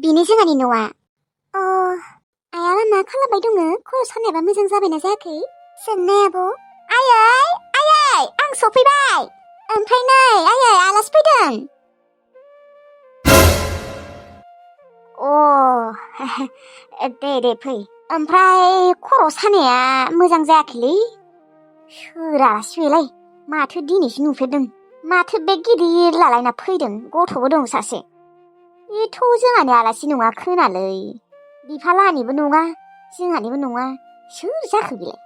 बेनो जोंहानि न'आ। आइयाबा मा खालामबाय दङ? खर' सानायाबा मोजां जाबायना जायाखै? सोंनाय आब'। आयै आं सफैबाय। ओमफ्राय नै आयै आलासि फैदों। दे फै। ओमफ्राय खर' सानाया मोजां जायाखैलै। सोर आलासि बेलाय? माथो दिनैसो नुफेरदों। माथो बेग गिदिर लालायना फैदों। गथ'बो दं सासे। बेथ' जोंहानि आलासि नङा खोनालै। बिफालाहानिबो नङा, जोंहानिबो नङा। सोर जाखो बेलाय?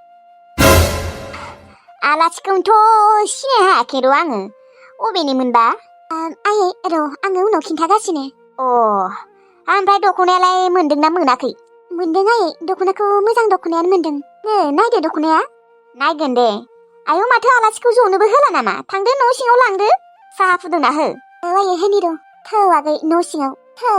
आलासिखौनोथ' सिनाय हायाखै र' आङो। अबेनिमोनबा? आयै र' आङो उनाव खिन्थागासिनो। ओमफ्राय दख'नायालाय मोनदोंना मोनाखै? मोनदों आयै, दख'नाखौ मोजां दख'नायानो मोनदों। नायदो दख'नाया। नायगोन दे। आयौ माथो आलासिखौ जनोबो होला नामा? थांदो न' सिङाव लांदो। साहा फुदुंना हो। आयै होनि र'। थौ आगै न' सिङाव थौ।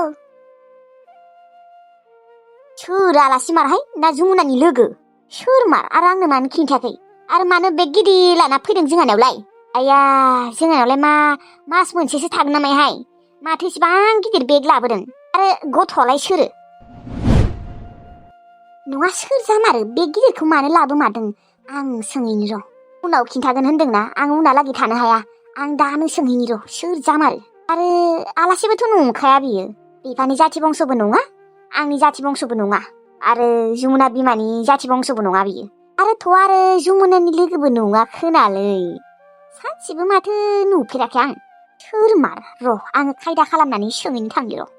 सोर आलासि मारहाय? ना जमुनानि लोगो? सोर मार आरो आंनो मानो खिन्थायाखै? आरो मानो बेग गिदिर लाना फैदों जोंहानावलाय? आया जोंहानावलाय मास मोनसेसो थागोन नामायहाय? माथो इसिबां गिदिर बेग लाबोदों? आरो गथ'आलाय सोरो? नङा सोर जामारो? बेग गिदिरखौ मानो लाबोमारदों? आं सोंहैनि र'। उनाव खिन्थागोन होनदोंना, आं उनहालागै थानो हाया। आं दानो सोंहैनि र', सोर जामारो? आरो आलासिबोथ' नंखाया बियो। बिफानि जाथि बंस'बो नङा, आंनि जाथि बंस'बो नङा। आरो जमुना बिमानि जाथि बंस'बो नङा बियो। आरो जमुनानि लोगोबो नङा खोनालै। सानसेबो माथो नुफेराखै आं। सोर मार? र' आङो खायदा खालामनानै सोंहैनो थांनि र'।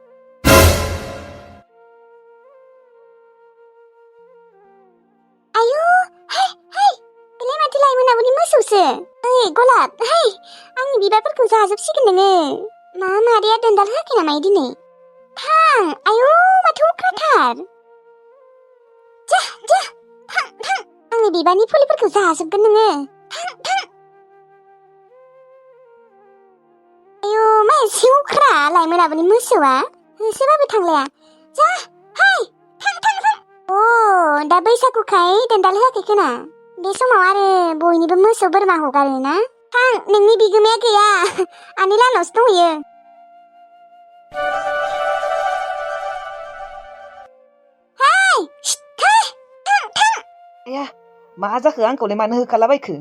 बेलाय माथो लाइ मोनाबिलि मोसौसो। ओइ गलाब, आंनि बिबारफोरखौ जाजोबसिगोन नोङो। मा मादैया दोनदाल होआखै नामा दिनै? थां, आयौ माथो अख्राथार। जा, थां। आंनि बिबारनि फुलिफोरखौ जाजोबगोन नोङो। थां। आयौ मा एसे अख्रा लाइ मोनाबिलि मोसौआ। होसोबाबो थांलाया। जा, थां। दा बैसागुखाय दोनदाल होआखै खोना। बे समाव आरो बयनिबो मोसौ बोरमा हगारोना। थां, नोंनि बिगोमाया गैया। आनै लानावसो दंहैयो। थां। आया मा जाखो? आंखौलाय मानो होखारलाबायखो?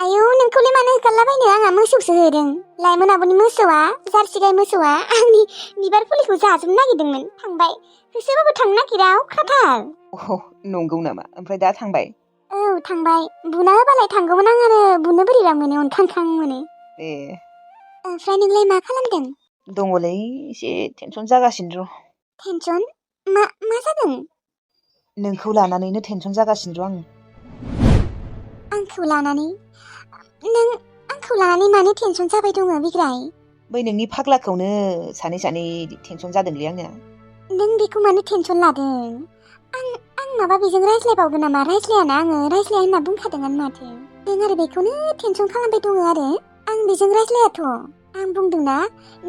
आयौ नोंखौलाय मानो होखारलाबायनो? आंहा मोसौसो होदों। लाइ मोनाबिलि मोसौआ, जार्सि गाय मोसौआ आंनि बिबार फुलिखौ जाजोबनो नागिरदोंमोन। थांबाय। होसोबाबो थांनो नागिरा अख्राथार। नंगौ नामा? ओमफ्राय दा थांबाय? औ थांबाय। बुना होबालाय थांगौमोन आं, आरो बुनो बोरैबा मोनो, अनखांखां मोनो। ओमफ्राय नोंलाय मा खालामदों? दङलै, एसे टेनसन जागासिनो र'। टेनसन? मा जादों? नोंखौ लानानैनो टेनसन जागासिनो र' आङो। आंखौ लानानै? नों आंखौ लानानै मानो टेनसन जाबाय दङ बिग्राय? बै नोंनि फाग्लाखौनो सानै टेनसन जादोंलै आंना। नों बेखौ मानो टेनसन लादों? आं माबा बेजों रायज्लायबावगोन नामा? रायज्लायाना आङो, रायज्लाया होनना बुंखादोंआनो माथो। नों आरो बेखौनो टेनसन खालामबाय दङ आरो? आं बेजों रायज्लायाथ'। आं बुंदोंना,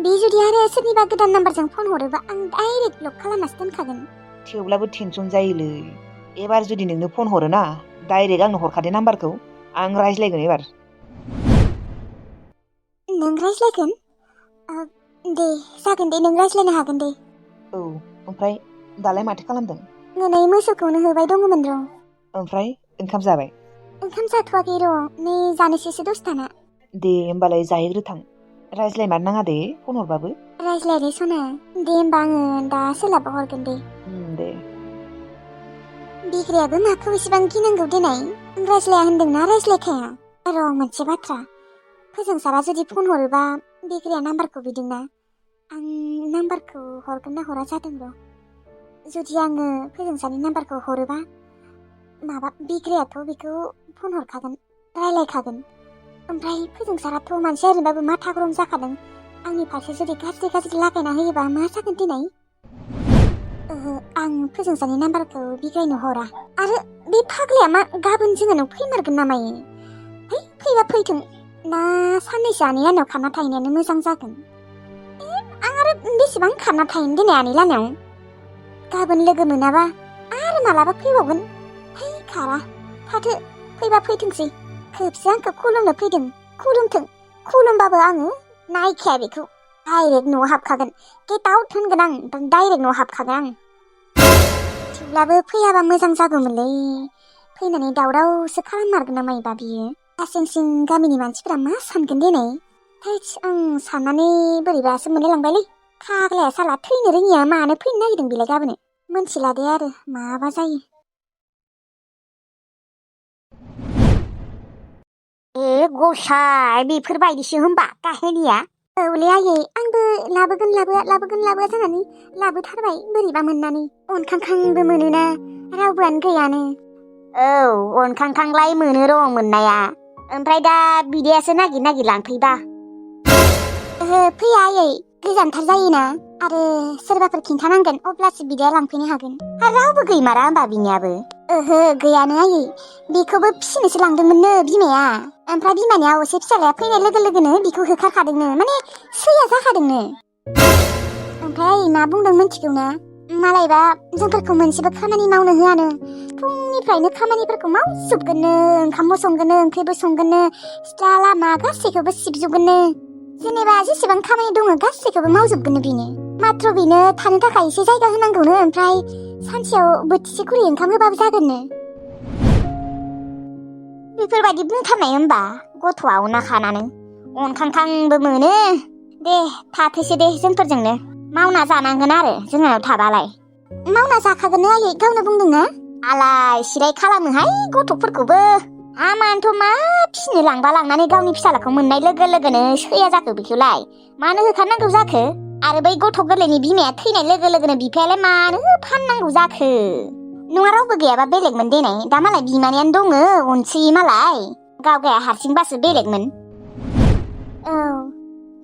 बे जुदि आरो सोरनिबा गोदान नाम्बारजों फन हरोबा आं डाइरेक्ट ब्लक खालामनासो दोनखागोन। थेवब्लाबो टेनसन जायोलै। एबार जुदि नोंनो फन हरोना, डाइरेक्ट आंनो हरखादे नाम्बारखौ। आं रायज्लायगोन एबार। नों रायज्लायगोन? दे जागोन दे, नों रायज्लायनो हागोन दे। औ, ओमफ्राय दालाय माथो खालामदों? नै मोसौखौनो होबाय दङमोन र'। ओमफ्राय ओंखाम जाबाय? ओंखाम जाथ'वाखै र', नै जानोसैसो दसे थाना। दे होमबालाय जाहैग्रोथां। रायज्लायमार नाङा दे फन हरबाबो। रायज्लाया दे सना। दे होमबा आङो दा सोलाबबा हरगोन दे। दे। बिग्रायाबो माखौ इसेबां गिनांगौ देनाय? रायज्लाया होनदोंना रायज्लायखाया? र' मोनसे बाथ्रा, फोजोंसारा जुदि फन हरोबा बिग्राया नाम्बारखौ बिदोंना, आं नाम्बारखौ हरगोन ना हरा जादों र'। जुदि आङो फोजोंसारनि नाम्बारखौ हरोबा, बिग्रायाथ' बेखौ फन हरखागोन, रायलायखागोन। ओमफ्राय फोजोंसाराथ' मानसिया ओरैनोबाबो माथा गरम जाखादों। आंनि फारसे जुदि गाज्रि लागायना होयोबा मा जागोन देनाय? आं फोजोंसारनि नाम्बारखौ बिग्रायनो हरा। आरो बे फाग्लाया मा गाबोन जोंहानाव फैमारगोन नामायो? फैबा फैथों, ना साननैसो आनै लानायाव खारना थाहैनायानो मोजां जागोन। आं आरो बेसेबां खारना थाहैनो दिनै आनै लानायाव? गाबोन लोगो मोनाबा आरो मालाबा फैबावगोन। खारा, थाथो, फैबा फैथोंसै। खेबसे आंखौ खुलुमनो फैदों, खुलुमथों। खुलुमबाबो आङो नायखाया बेखौ। डाइरेक्ट न'आव हाबखागोन। गेट आउट होनगोन आं, डाइरेक्ट न'आव हाबखागोन आं। थेवब्लाबो फैयाबा मोजां जागौमोनलै। फैनानै दावरावसो खालाममारगोन ना मायोबा बियो। गासैसिं गामिनि मानसिफोरा मा सानगोन दिनै? थैस, आं साननानै बोरैबासो मोनलायलांबायलै। फाग्लाया साला थैनो रोङिया मानो फैनो नागिरदों बेलाय गाबोनो? मोनथिला दे आरो माबा जायो। ए गसाय, बेफोरबायदिसो होनबा काहिनिया? औलै आयै, आंबो लाबोगोन जानानै लाबोथारबाय बोरैबा मोननानै। अनखांखांबो मोनोना, रावबोआनो गैयानो। औ, अनखांखांलाय मोनो र' मोननाया। ओमफ्राय दा बिदायासो नागिर लांफैबा। ओहो, फैया आयै, गोजानथार जायोना। आरो सोरबाफोर खिन्थानांगोन, अब्लासो बिदाया लांफैनो हागोन। आरो रावबो गैमारा होनबा बिनियाबो? ओहो, गैयानो आयै। बेखौबो फिसिनोसो लांदोंमोननो बिमाया। ओमफ्राय बिमानि असे फिसालाया फैनाय लोगो लोगोनो बिखौ होखारखादोंनो, माने सैया जाखादोंनो। ओमफ्राय मा बुंदों मिथिगौना? मालायबा जोंफोरखौ मोनसेबो खामानि मावनो होआनो। फुंनिफ्रायनो खामानिफोरखौ मावजोबगोननो, ओंखामबो संगोननो, ओंख्रिबो संगोननो, सिथ्ला लामा गासैखौबो सिबजोबगोननो। जेनेबा जेसेबां खामानि दङ गासैखौबो मावजोबगोननो बिनो। माथ्र बिनो थानो थाखाय एसे जायगा होनांगौनो, ओमफ्राय सानसेयाव बोथिसे खुरै ओंखाम होबाबो जागोननो। बेफोरबायदि बुंथारनाय होनबा गथ'आ अनाखानानो। अनखांखांबो मोनो। दे थाथोसै दे जोंफोरजोंनो। मावना जानांगोन आरो जोंनाव थाबालाय। मावना जाखागोन आयै, गावनो बुंदोंना। आलाय सिलाय खालामोहाय गथ'फोरखौबो। हामानोथ' मा फिसिनो लांबा लांनानै गावनि फिसालाखौ मोननाय लोगो लोगोनो सैया जाखो बेखौलाय? मानो होखारनांगौ जाखो? आरो बै गथ' गोरलैनि बिमाया थैनाय लोगो लोगोनो बिफायालाय मानो फाननांगौ जाखो? नङा, रावबो गैयाबा बेलेगमोन देनाय। दा मालाय बिमानैयानो दङ, अनसोयो मालाय। गावगाया हारसिंबासो बेलेगमोन। औ,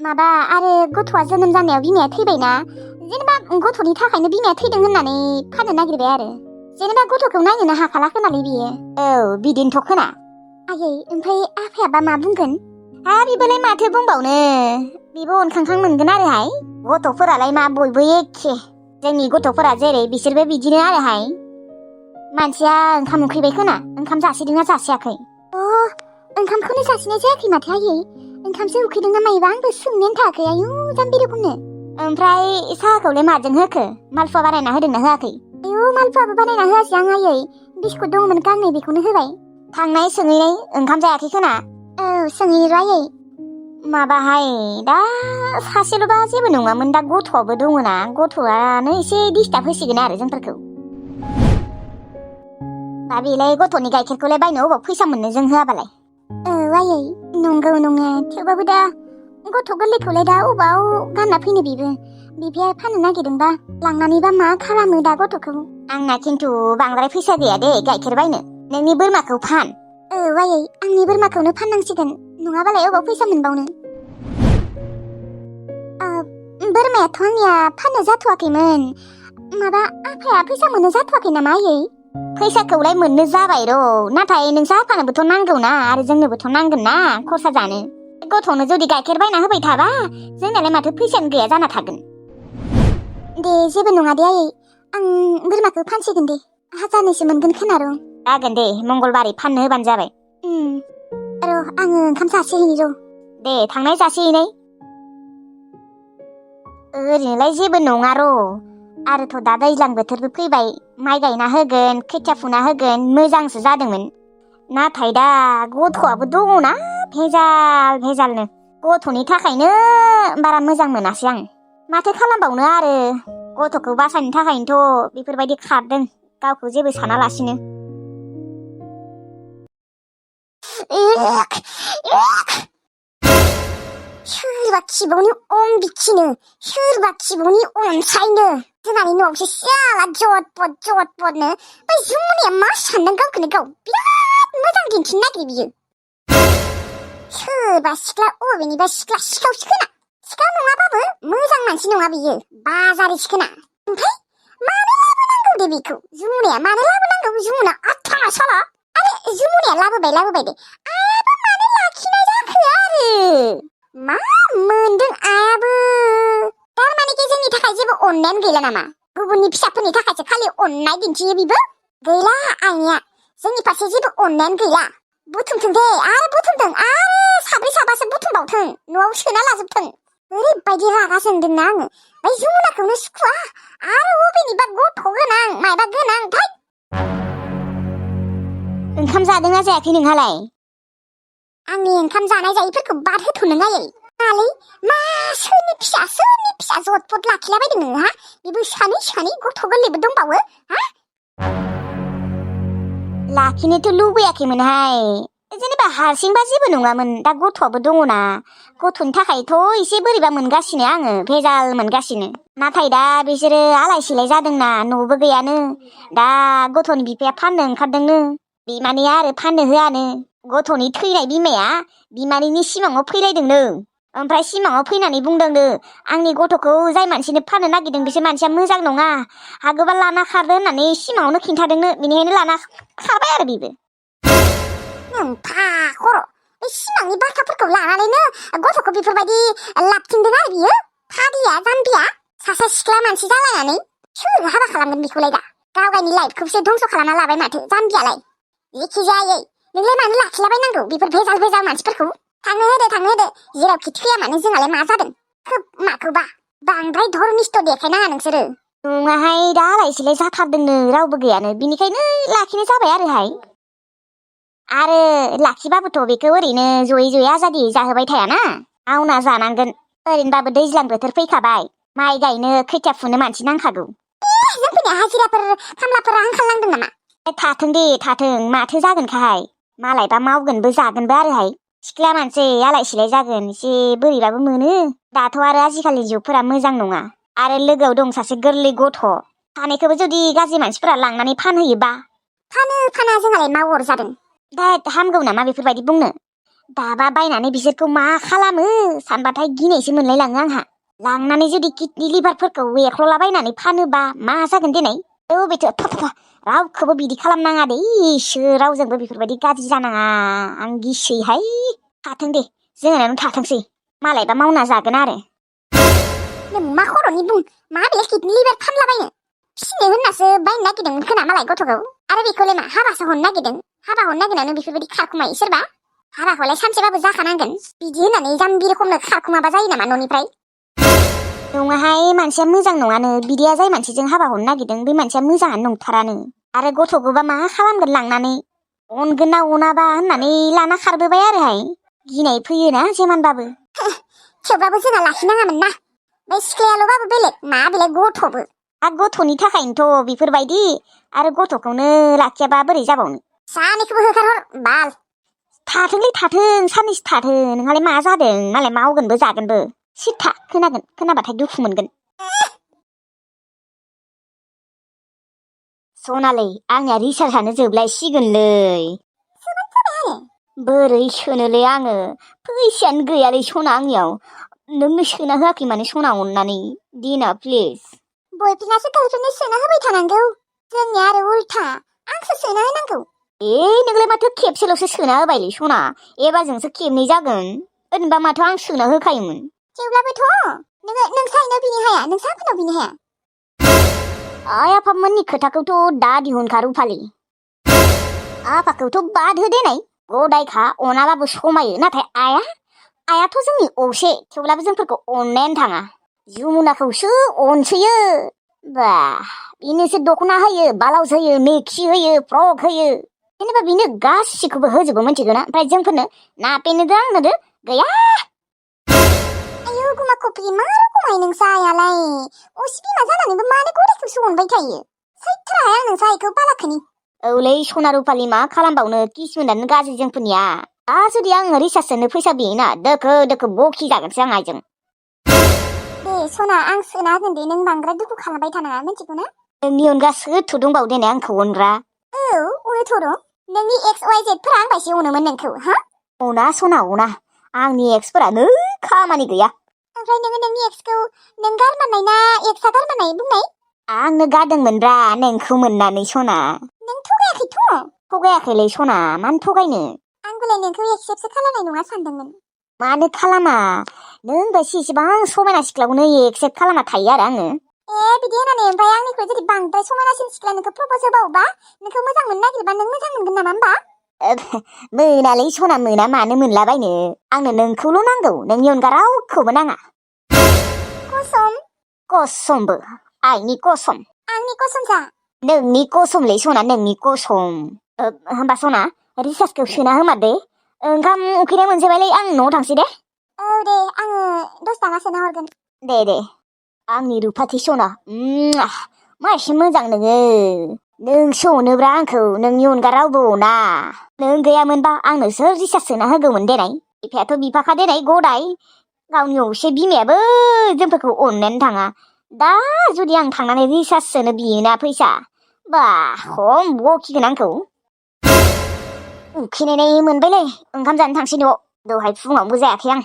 माबा आरो गथ'आ जोनोम जानायाव बिमाया थैबायना। जेनेबा गथ'नि थाखायनो बिमाया थैदों होननानै फाननो नागिरबाय आरो। जेनेबा गथ'खौ नायनोनो हाखाला खोनालै बियो। औ, बिदिनोथ' खोना। आयै, ओमफ्राय आफायाबा मा बुंगोन? बिबोलाय माथो बुंबावनो, बेबो अनखांखां मोनगोन आरोहाय। गथ'फोरालाय मा बयबो एखे। जोंनि गथ'फोरा जेरै बिसोरबो बिदिनो आरोहाय। मानसिया ओंखाम उखैबाय खोना, ओंखाम जासिदोंना जासियाखै? ओंखामखौनो जासिनाय जायाखै माथो आयै। ओंखामसो उखैदों ना मायोबा, आंबो सोंनायानो थायाखै आयु जाम्बि रोखोमनो। ओमफ्राय साहाखौलाय माजों होखो? मालफुवा बानायना होदोंना होआखै? आयु, मालफुवाबो बानायना होआसै आं आयै। बिस्कुट दंमोन गांनै, बेखौनो होबाय। थांनाय सोङैनाय ओंखाम जायाखै खोना? औ, सोङैनि र' आयै। माबाहाय, दा सासेल'बा जेबो नङामोन, दा गथ'आबो दङना। गथ'आनो एसे डिस्टार्ब होसिगोन आरो जोंफोरखौ। दा बेलाय गथ'नि गाइखेरखौलाय बायनो अबाव फैसा मोननो जों होआबालाय? औ आयै, नंगौ नङा, थेवबाबो दा गथ' गोरलैखौलाय दा अबाव गानना फैनो बेबो? बिफाया फाननो नागिरदोंबा लांनानैबा मा खालामो दा गथ'खौ? आंना खिन्थु बांद्राय फैसा गैया दे गाइखेर बायनो। नोंनि बोरमाखौ फान। औ आयै, आंनि बोरमाखौनो फाननांसिगोन, नङाबालाय अबाव फैसा मोनबावनो? बोरमायाथ' आंनिया फाननो जाथ'वाखैमोन। माबा आफाया फैसा मोननो जाथ'वाखै नामा आयै? फैसाखौलाय मोननो जाबाय र', नाथाय नोंसा आफानोबोथ' नांगौना, आरो जोंनोबोथ' नांगोन ना खरसा जानो। गथ'नो जुदि गाइखेर बायना होबाय थाबा जोंनालाय माथो फैसायानो गैया जाना थागोन। दे जेबो नङा दे आयै, आं बोरमाखौ फानसिगोन दे। हाजारनैसो मोनगोन खोना र'। जागोन दे, मंगलबारै फाननो होबानो जाबाय। र' आङो ओंखाम जासिहैनि र'। दे थांनाय जासिहैनाय। ओरैनोलाय जेबो नङा र'। आरोथ' दा दैज्लां बोथोरबो फैबाय, माइ गायना होगोन, खोथिया फुना होगोन, मोजांसो जादोंमोन। नाथाय दा गथ'आबो दङना, भेजालनो। गथ'नि थाखायनो बारा मोजां मोनासै आं। माथो खालामबावनो आरो, गथ'खौ बासायनो थाखायनोथ' बेफोरबायदि खारदों, गावखौ जेबो सानालासिनो। सोरबा खिबावनि बिखिनो, सोरबा खिबावनि अनसायनो। जोंहानि न'आवसो सियाला जट-पटनो। बै जुमुनाया मा सानदों गावखौनो गाव बिराद मोजां दिन्थिनो नागिरो बियो। सोरबा सिख्ला अबेनिबा सिख्लावसो खोना। सिख्ला नङाबाबो मोजां मानसि नङा बियो, बाजारिसो खोना। ओमफ्राय मानो लाबोनांगौ दे बेखौ? जुमुनाया मानो लाबोनांगौ? जुमुना आथाङा साला। आरो जुमुनाया लाबोबाय दे, आयाबो मानो लाखिनाय जाखो आरो? मा मोनदों आयाबो? थारमाने जोंनि थाखाय जेबो अननायानो गैला नामा? गुबुननि फिसाफोरनि थाखायसो खालि अननाय दिन्थियो बिबो? गैला आइया, जोंनि फारसे जेबो अननायानो गैला। बुथुमथों दे, आरो बुथुमथों, आरो साब्रै साबासो बुथुमबावथों, न'आव सोना लाजोबथों। ओरैबायदि रागा जोंदोंना आङो बै जमुनाखौनो सुखुवा आरो अबेनिबा गथ' गोनां मायबा गोनां थाय। ओंखाम जादोंना जायाखै नोंहालाय? आंनि ओंखाम जानाय जायैफोरखौ बाद होथ'नो नायै नालै मा सोरनि फिसा जथपट लाखिलाबायदों नोङो हा? बेबो सानै गथ' गोरलैबो दंबावो हा? लाखिनोथ' लुबैयाखैमोनहाय, जेनेबा हारसिंबा जेबो नङामोन, दा गथ'आबो दङना, गथ'नि थाखायथ' एसे बोरैबा मोनगासिनो आङो, भेजाल मोनगासिनो। नाथाय दा बिसोरो आलाय सिलाय जादोंना, न'बो गैयानो, दा गथ'नि बिफाया फाननो ओंखारदोंनो, बिमानैया आरो फाननो होआनो। गथ'नि थैनाय बिमाया बिमानैनि सिमाङाव फैलायदोंनो, ओमफ्राय सिमाङाव फैनानै बुंदोंनो आंनि गथ'खौ जाय मानसिनो फाननो नागिरदों बिसोर मानसिया मोजां नङा, हागोबा लाना खारदो होननानै सिमाङावनो खिन्थादोंनो, बेनिखायनो लाना खाबाय आरो बेबो। नोंफा खर' बे सिमांनि बाथ्राफोरखौ लानानैनो गथ'खौ बेफोरबायदि लाबथिंदों आरो बियो फाग्लिया जाम्बिया, सासे सिख्ला मानसि जालायनानै सोर हाबा खालामगोन बेखौलाय दा? गाव गावनि लाइफखौसो धंस' खालामना लाबाय माथो जाम्बियालाय। जेखि जायै नोंलाय मानो लाखिलाबायनांगौ बेफोर भेजाल मानसिफोरखौ? थांनो होदो जेरावखि थैया मानो जोंहालाय मा जादों? खोब माखौबा बांद्राय धर्मिस्थ' देखायनाङा नोंसोरो। नङाहाय दा आलाय सिलाय जाथारदोंनो, रावबो गैयानो, बिनिखायनो लाखिनाय जाबाय आरोहाय। आरो लाखिबाबोथ' बेखौ ओरैनो जयै आजादियै जाहोबाय थायाना, आवना जानांगोन। ओरैनोबाबो दैज्लां बोथोर फैखाबाय, माइ गायनो खोथिया फुनो मानसि नांखागौ। जोंफोरनिया हाजिराफोर खामलाफोरा आंखाल नांदों नामा? थाथों दे थाथों, माथो जागोनखाहाय, मालायबा मावगोनबो जागोनबो आरोहाय। सिख्ला मानसि आलाय सिलाय जागोन, एसे बोरैबाबो मोनो। दाथ' आरो आजिखालि जुगफोरा मोजां नङा, आरो लोगोआव दं सासे गोरलै गथ', सानैखौबो जुदि गाज्रि मानसिफोरा लांनानै फानहैयोबा? फाना जोंहालाय मा अर जादों? दा हामगौ नामा बेफोरबायदि बुंनो? दाबा बायनानै बिसोरखौ मा खालामो सानबाथाय गिनायसो मोनलायलाङो आंहा। लांनानै जुदि किडनि लिभारफोरखौ एख्ल'लाबायनानै फानोबा मा जागोन देनाय? बेथ' रावखौबो बिदि खालामनाङा दे, इसोर रावजोंबो बेफोरबायदि गाज्रि जानाङा, आं गिसैहाय। थाथों दे, जोंहानावनो थाथोंसै, मालायबा मावना जागोन आरो। नों मा खर'नि बुं, मा बेलाय किडनि लिभार फानलाबायनो? फिसिनो होननासो बायनो नागिरदोंमोन खोना मालाय गथ'खौ, आरो बेखौलाय मा हाबासो हरनो नागिरदों? हाबा हरनो नागिरनानै बेफोरबायदि खारखुमायो सोरबा? हाबाखौलाय सानसेबाबो जाखानांगोन, बिदि होननानै जाम्बि रोखोमनो खारखुमाबा जायो नामा न'निफ्राय? नङाहाय, मानसिया मोजां नङानो, बिदिया जाय मानसिजों हाबा हरनो नागिरदों बे मानसिया मोजाङानो नंथारानो। आरो गथ'खौबा मा खालामगोन लांनानै? अनगोन ना अनाबा होननानै लाना खारबोबाय आरोहाय। गिनाय फैयोना जेमानबाबो। थेवब्लाबो जोंहा लाखिनाङामोन ना, बे सिख्लायाल'बाबो बेलेग, मा बेलेग गथ'बो। गथ'नि थाखायनोथ' बेफोरबायदि, आरो गथ'खौनो लाखियाबा बोरै जाबावनो? सानैखौबो होखारहर बाल। थाथोंलै थाथों, साननैसो थाथों, नोंहालाय मा जादों? मालाय मावगोनबो जागोनबो। सिथा खोनागोन, खोनाबाथाय दुखु मोनगोन। सनालै, आंनिया रिसार्जआनो जोबलायसिगोनलै। बोरै सोनोलै आङो, फैसायानो गैयालै सना आंनियाव। नोंनो सोना होआखै माने सना अननानै, दिना प्लिज। बयफ्रेन्डआसो गार्लफ्रेन्डनो सोना होबाय थानांगौ, जोंनिया आरो उल्था, आंसो सोना होनांगौ। नोंलाय माथो खेबसेल'सो सोना होबायलै सना, एबारजोंसो खेबनै जागोन। ओरैनोबा माथो आं सोना होखायोमोन। थेवब्लाबोथ' नोंसा आइनाव बिनो हाया, नोंसा आफानाव बिनो हाया? आइ आफामोननि खोथाखौथ' दा दिहुनखा रुफालि। आफाखौथ' बाद हो देनाय, गदायखा अनाबाबो समायो, नाथाय आइयाथ' जोंनि असे, थेवब्लाबो जोंफोरखौ अननायानो थाङा। जमुनाखौसो अनसोयो, बा बेनोसो दख'ना होयो, ब्लाउस होयो, मेक्सि होयो, फ्रक होयो, जेनेबा बेनो गासिखौबो होजोबो मिथिगौना, ओमफ्राय जोंफोरनो नापेनोदो आंनोदो गैया। आयौ गुमा कपि, मा रखमाय नोंसा आइयालाय? असे बिमा जानानैबो मानो गदायखौसो अनबाय थायो? सैथ्राहाय आं नोंसा आइखौ बालाखोनि। औलै सना रुपालि, मा खालामबावनो, किसुमानानो गाज्रि जोंफोरनिया। जुदि आङो रिसार्ज सोनो फैसा बियोना, दोखो बखि जागोनसो आं आइजों। दे सना, आं सोना होगोन दे, नों बांद्राय दुखु खालामबाय थानाङा, मिथिगौना? नोंनि अनगा सोरथो दंबावो देनाय आंखौ अनग्रा? औ, अनोथ' र', नोंनि एक्स वाइ जेडफोरा आंबायसो अनोमोन नोंखौ, हा? अना सना अना, आंनि एक्सफोरा नै खामानि गैया। ओमफ्राय नोङो नोंनि एक्सखौ नों गारमारनाय ना एक्सआ गारमारनाय बुंनाय? आंनो गारदोंमोनब्रा नोंखौ मोननानै सना। नों थगायाखैथ'? थगायाखैलै सना, मानो थगायनो? आंबोलाय नोंखौ एक्सेप्टसो खालामनाय नङा सानदोंमोन। मानो खालामा? नों बायदि इसेबां समायना सिख्लाखौनो एक्सेप्ट खालामना थायो आरो आङो। बिदि होनानै ओमफ्राय आंनिख्रुइ जुदि बांद्राय समायनासिन सिख्ला नोंखौ प्रप'ज होबावोबा, नोंखौ मोजां मोननो नागिरबा नों मोजां मोनगोन नामा होमबा? मोनालै सना, मोना मानो मोनलाबायनो, आंनो नोंखौल' नांगौ, नोंनि अनगा रावखौबो नाङा। कसमबो आइनि कसम आंनि कसम जा नोंनि कसमलै सना नोंनि कसम होमबा सना रिसार्जखौ सोना होमारदे ओंखाम उखैनाय मोनसैबायलै आं न'आव थांसै दे औ दे आङो 10 थाखा सोना हरगोन दे आंनि रुफाथि सना मा एसे मोजां नोङो नोंसो अनोब्रा आंखौ नोंनि अनगा रावबो अना नों गैयामोनबा आंनो सोर रिसार्ज सोना होगौमोन देनाय बिफायाथ' बिफाखा देनाय गदाय गावनि असे बिमायाबो जोंफोरखौ अननानै थाङा दा जुदि आं थांनानै रिसार्ज सोनो बियोना फैसा बा खम बखिगोन आंखौ उखैनाय मोनबायलै ओंखाम जानो थांसै न'आव दहाय फुङावबो जायाखै आं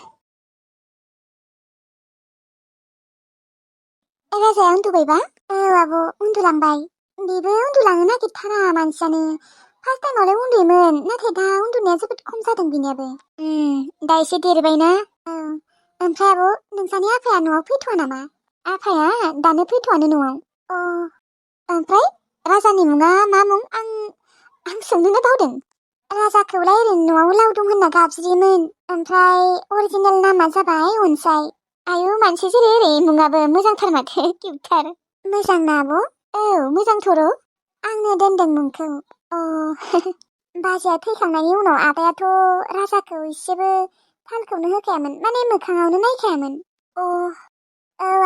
राजाया उन्दुबायबा औ आब' उन्दुलांबाय बेबो उन्दुलांनो नागिरथारा मानसियानो फार्स्ट टाइमावलाय उन्दुयोमोन नाथाय दा उन्दुनाया जोबोद खम जादों बिनियाबो दा एसे देरबायना औ ओमफ्राय आब' नोंसानि आफाया न'आव फैथ'वा नामा आफाया दानो फैथ'वानो न'आव ओमफ्राय राजानि मुङा मा मुं आं सोंनोनो बावदों राजाखौलाय ओरैनो न'आव लावदुम होनना गाबज्रियोमोन ओमफ्राय अरिजिनेल नामा जाबाय अनसाय आयु मानसि जेरै ओरै मुङाबो मोजांथार माथो किउटथार मोजां ना आब' औ मोजांथ'र' आंनो दोनदों मुंखौ बाजैया थैखांनायनि उनाव आदायाथ' राजाखौ एसेबो थालखौनो होखायामोन माने मोखाङावनो नायखायामोन औ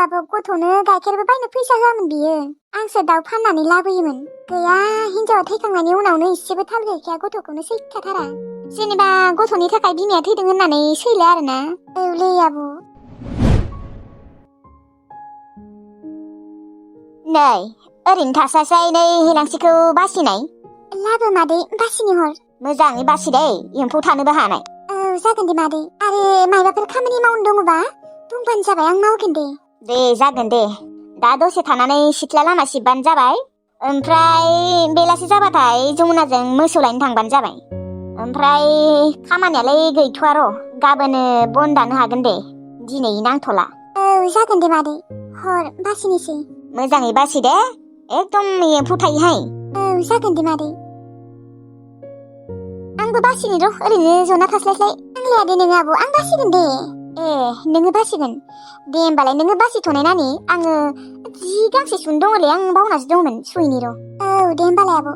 आब' गथ'नो गाइखेरबो बायनो फैसा होआमोन बियो आंसो दाउ फाननानै लाबोयोमोन गैया हिनजावा थैखांनायनि उनावनो एसेबो थाल गैखाया गथ'खौनो सैखाथारा जेनेबा गथ'नि थाखाय बिमाया थैदों होननानै सैला आरोना औलै आब' नै ओरैनो थास्लायस्लाय नै हेलांसिखौ बासिनाय लाबो मादै बासिनि हर मोजाङै बासि दे एम्फौ थानोबो हानाय औ जागोन दे मादै आरो मायबाफोर खामानि मावनो दङबा बुंबानो जाबाय आं मावगोन दे जागोन दे दा दसे थानानै सिथ्ला लामा सिबबानो जाबाय ओमफ्राय बेलासि जाबाथाय जमुनाजों मोसौ लायनो थांबानो जाबाय ओमफ्राय खामानियालाय गैथ'आ र' गाबोनो बन दानो हागोन दे दिनै नांथ'ला औ जागोन दे मादै हर बासिनोसै मोजाङै बासि दे एकदम एम्फौ थायोहाय औ जागोन दे मादै आंबो बासिनि र' ओरैनो जना थास्लायस्लाय आंलाया दे नोङो आब' आं बासिगोन दे नोङो बासिगोन दे होमबालाय नोङो बासिथ'नाय नानि आङो जि गांसे सुनो दङलै आं बावनासो दंमोन सुइनि र' औ दे होमबालाय आब'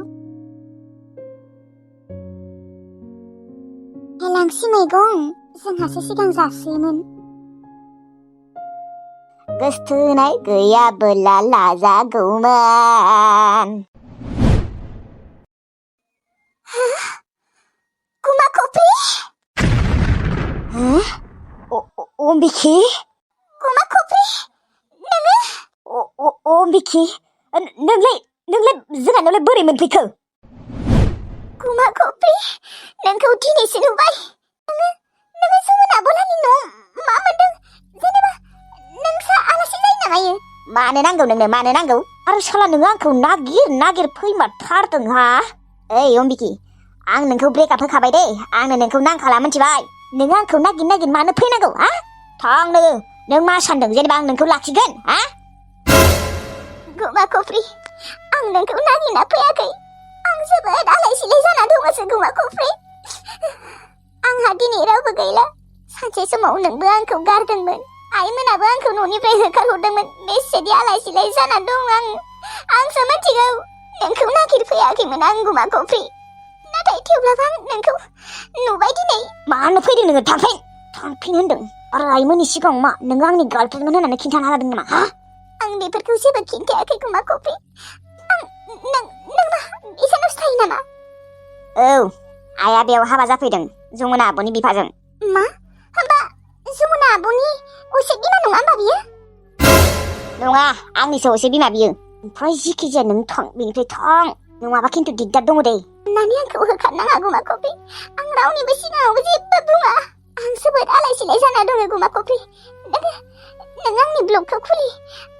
हेलांसि मैगं जोंहासो सिगां जासोयोमोन गोसथोनाय गैयाबोला लाजागौमोन गुमा कफ्रि अम्बिखि गुमा कफ्रि नोङो अम्बिखि नोंलाय जोंहानावलाय बोरै मोनफैखो गुमा कफ्रि नोंखौ दिनैसो नुबाय नोङो जमुना आब'लानि न'आव मा मोनदों जेनेबा नोंसा आलासि जायो नामायो मानो नांगौ नोंनो मानो नांगौ आरो साला नोङो आंखौ नागिर फैमारथारदों हा ओइ अम्बिखि आं नोंखौ ब्रेकआप होखाबाय दे आंनो नोंखौ नांखाला मिथिबाय नोङो आंखौ नागिर मानो फैनांगौ हा थां नों मा सानदों जेनेबा आं नोंखौ लाखिगोन हा गुमा कफ्रि आं नोंखौ नागिरना फैयाखै आं जोबोद आलाय सिलाय जाना दङसो गुमा कफ्रि आंहा दिनै रावबो गैला सानसे समाव नोंबो आंखौ गारदोंमोन आइमोनाबो आंखौ न'निफ्राय होखारहरदोंमोन बेसेदि आलाय सिलाय जाना दं आंसो मिथिगौ नोंखौ नागिरफैयाखैमोन आं गुमा कफ्रि नाथाय थेवब्लाबो आं नोंखौ नुबाय दिनै मानो फैदों नोङो थांफिन होनदों आरो आइमोननि सिगाङाव मा नोङो आंनि गार्लफ्रेन्डमोन होननानै खिन्थानो हादों नामा हा आं बेफोरखौ जेबो खिन्थायाखै गुमा कफ्रि नों इसानावसो थायो नामा औ आइया बेयाव हाबा जाफैदों जमुना आब'नि बिफाजों मा होमबा जमुना आब'नि असे बिमा नङा होमबा बियो नङा आंनिसो असे बिमा बियो ओमफ्राय जिखि जाया नों थां बेनिफ्राय थां नङाबा खिन्थु दिगदार दङ दे अन्नानै आंखौ होखारनाङा गुमा कफ्रि आं रावनिबो सिगाङावबो जेबो बुङा आं जोबोद आलाय सिलाय जाना दङ गुमा कफ्रि नों आंनि ब्लगखौ खुलि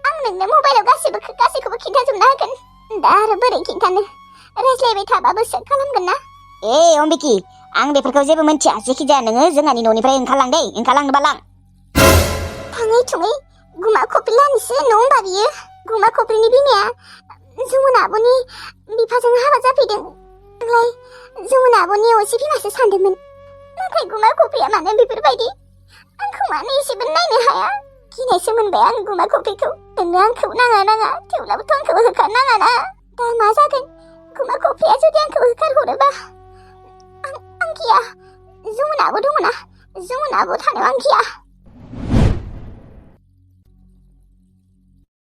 आं नोंनो मबाइलाव गासैखौबो खिन्थाजोबना होगोन दा आरो बोरै खिन्थानो रायज्लायबाय थाबाबो सेक खालामगोन ना अम्बिखि आं बेफोरखौ जेबो मिन्थिया जेखि जाया नोङो जोंहानि न'निफ्राय ओंखारलांनोबा लां थाङै थुङै गुमा कफ्रि लानिसो न' होमबा बियो गुमा कफ्रिनि बिमाया जमुना आब'नि बिफाजों हाबा जाफैदों आंलाय जमुना आब'नि असे बिमासो सानदोंमोन नाथाय गुमा कफ्रिया मानो बेफोरबायदि आंखौ मानो एसेबो नायनो हाया गिनायसो मोनबाय आं गुमा कफिखौ। नोंनो आंखौ नाङा थेवब्लाबोथ' आंखौ होखारनाङा ना। दा मा जागोन? गुमा कफिया जुदि आंखौ होखारहरोबा आं गिया। जमुनाबो दङ ना, जमुनाबो थानायाव आं गिया।